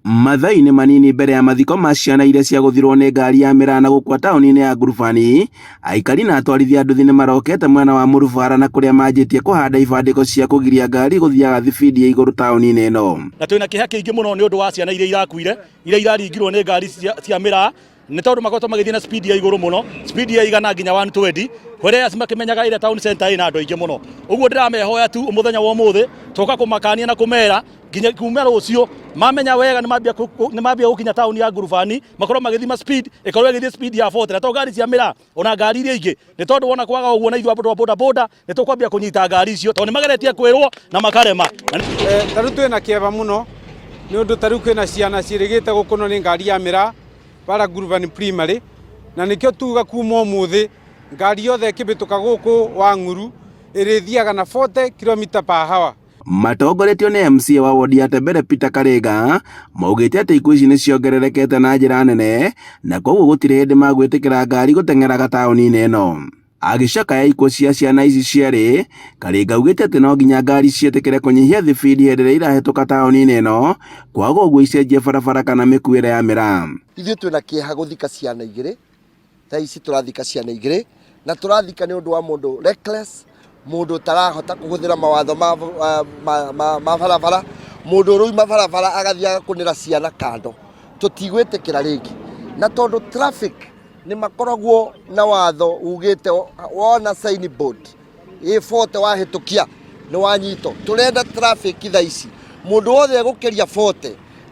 Mathaa-inĩ manini mbere ya mathiko ma ciana iria ciagũthirwo nĩ ngari ya mĩraa na gũkua taũni-inĩ ya Ngurubani, aikari na atwarithia a nduthi nĩmarokete mwena wa Mũrubara na kũrĩa manjĩtie kũhanda ibandĩko cia kũgiria ngari gũthiaga thibindi ya igũrũ taũni-inĩ ĩno. Na twĩna kĩeha kĩingĩ mũno nĩ ũndũ wa ciana iria irakuire, iria iraringirwo nĩ ngari cia mĩraa, nĩ tondũ makoretwo magĩthiĩ na speed ya igũrũ mũno, speed ya igana nginya 120, whereas makĩmenyaga ĩrĩa town center ĩna andũ aingĩ mũno. Ũguo ndĩramehoya tu mũthenya wa ũmũthĩ, twoka kũmakania na kũmera nginya kuma rũciũ mamenya wega nĩ mambia gũkinya taũni ya Ngurubani, makorwo magĩthima speed, ĩkorwo ĩgĩthiĩ speed ya 40, na to ngari cia mĩraa, ona ngari iria ingĩ, nĩ tondũ wona kwaga ũguo na ithuĩ andũ a boda boda nĩ tũkwambia kũnyita ngari icio tondũ nĩ mageretie kwĩrwo na makarema. Ta rĩu twĩna kĩeva mũno nĩ ũndũ ta rĩu kwĩna ciana ciĩrĩgĩte gũkũnwo nĩ ngari ya mĩraa bara Ngurubani Primary, na nĩkĩo tuga kuma ũmũthĩ ngari yothe ĩkĩbĩtũka gũkũ Wang'uru ĩrĩthiaga na 40 kilometer per hour. Matongoretio nĩ MCA wa wodi ya Tembere Peter Karinga, maugĩte atĩ ikuũ ici nĩ ciongererekete na njĩra nene na koguo gũtirĩ hĩndĩ magwĩtĩkĩra ngari gũteng'eraga taũni-inĩ ĩno. Agĩcakaya ikuũ cia ciana ici cierĩ, Karinga augĩte atĩ no nginya ngari ciĩtĩkĩre kũnyihia thibindi hĩndĩ ĩrĩa irahĩtũka taũni-inĩ ĩno, kwaga ũguo icenjie barabara kana mĩkuĩre ya mĩraa. Ithuĩ twĩna kĩeha gũthika ciana igĩrĩ, thaa ici tũrathika ciana igĩrĩ, na tũrathika nĩ ũndũ wa mũndũ reckless, mũndũ ũtarahota kũhũthĩra mawatho ma, ma, ma, ma barabara, mũndũ ũrauma barabara agathiĩ agakũnĩra ciana kando. Tũtigwĩtĩkĩra rĩngĩ. Na tondũ traffic nĩ makoragwo na watho ugĩte wona sign board ĩ 40 wahĩtũkia nĩ wanyitwo. Tũrenda traffic thaa ici mũndũ wothe egũkĩria 40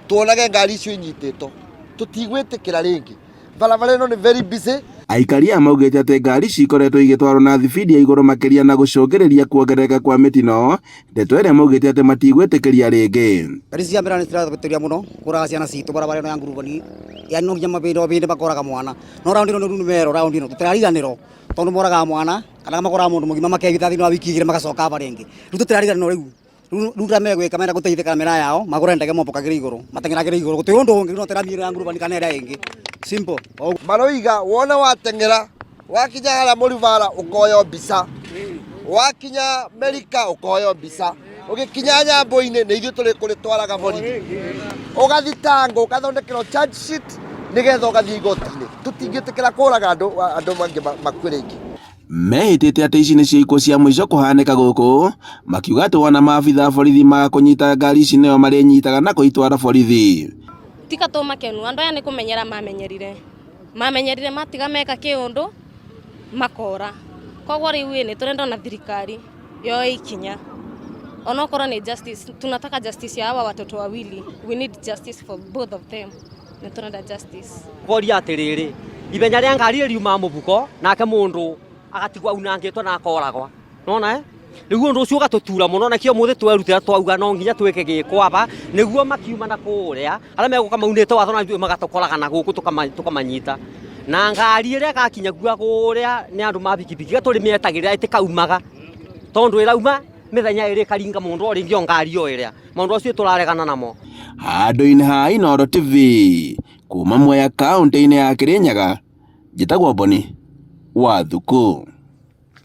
tuonage ngari icio inyitĩtwo. Tũtigwĩtĩkĩra rĩngĩ. Barabara ĩno nĩ very busy. Aikari aya maugĩte atĩ ngari ici ikoretwo igĩtwarwo na thibindi ya igũrũ makĩria na gũcũngĩrĩria kuongerereka kwa mĩtino, ndeto ĩrĩa maugĩte atĩ matigwĩtĩkĩria rĩngĩ. Ngari cia mĩraa nĩ ciratũhĩtĩria mũno kũraga ciana citũ barabara ĩno ya Ngurubani, yani no nginya mabĩndĩ o bĩndĩ makoraga mwana, no raundi ĩno rĩu nĩ mero raundi ĩno tũtirariganĩrwo tondũ moragaga mwana kana makoraga mũndũ mũgima makehitha thĩinĩ wa wiki igĩrĩ magacoka aba rĩngĩ, rĩu tũtirariganĩrwo rĩu, rĩu rĩrĩa megwĩka menda gũteithĩka na mĩraa yao magũre ndege mombũkagĩre igũrũ mateng'eragĩre igũrũ gũtirĩ ũndũ ũngĩ no tĩramĩ ĩno ya Ngurubani kana ĩrĩa ĩngĩ simple. Maroiga wona wateng'era wakinya harĩa Mũrubara ũkoywo mbica, wakinya Merika ũkoywo mbica, ũgĩkinya Nyambũ-inĩ nĩ ithuĩ tũrĩkũrĩtwaraga borithi, ũgathitangwo ũgathondekerwo charge sheet nĩgetha ũgathiĩ igoti-inĩ. Tũtingĩtĩkĩra kũraga andũ andũ mangĩ makue rĩngĩ. Mehĩtĩte atĩ ici nĩcio ikuũ cia mũico kũhanĩka gũkũ, makiuga atĩ wona maabitha a borithi maga kũnyita ngari ici nĩo marĩnyitaga na kũitwara borithi. Tika tũmakenu andũ aya nĩ kũmenyera mamenyerire mamenyerire matiga meka kĩũndũ makora koguo rĩu ĩ nĩ tũrenda ona thirikari yoe ikinya onokorwo nĩ justice tunataka justice ya hawa watoto wawili we need justice for both of them nĩ tũrenda justice. Ngoria atĩrĩrĩ, ithenya rĩa ngari riumaga mũbuko nake mũndũ agatigwo aunangĩtwo na akoragwa. Nona eh? Rĩu ũndũ ũcio ũgatũtura mũno na kĩo mũthĩ twerutĩra twauga no nginya twĩke gĩko aba nĩguo makiuma na kũrĩa arĩa megũka maunĩte watho na ithuĩ magatũkoraga na gũkũ tũkamanyita. Na ngari ĩrĩa ĩgakinya gua kũrĩa nĩ andũ ma bikibiki tũrĩmĩetagĩrĩra ĩtĩkaumaga tondũ ĩrauma mĩthenya ĩrĩ ĩkaringa mũndũ o rĩngĩ o ngari o ĩrĩa. Maũndũ acio tũraregana namo. Handũ-inĩ ha Inooro TV, kuma Mwea kaũntĩ-inĩ ya Kĩrĩnyaga, njĩtagwo Boni wa Thuku.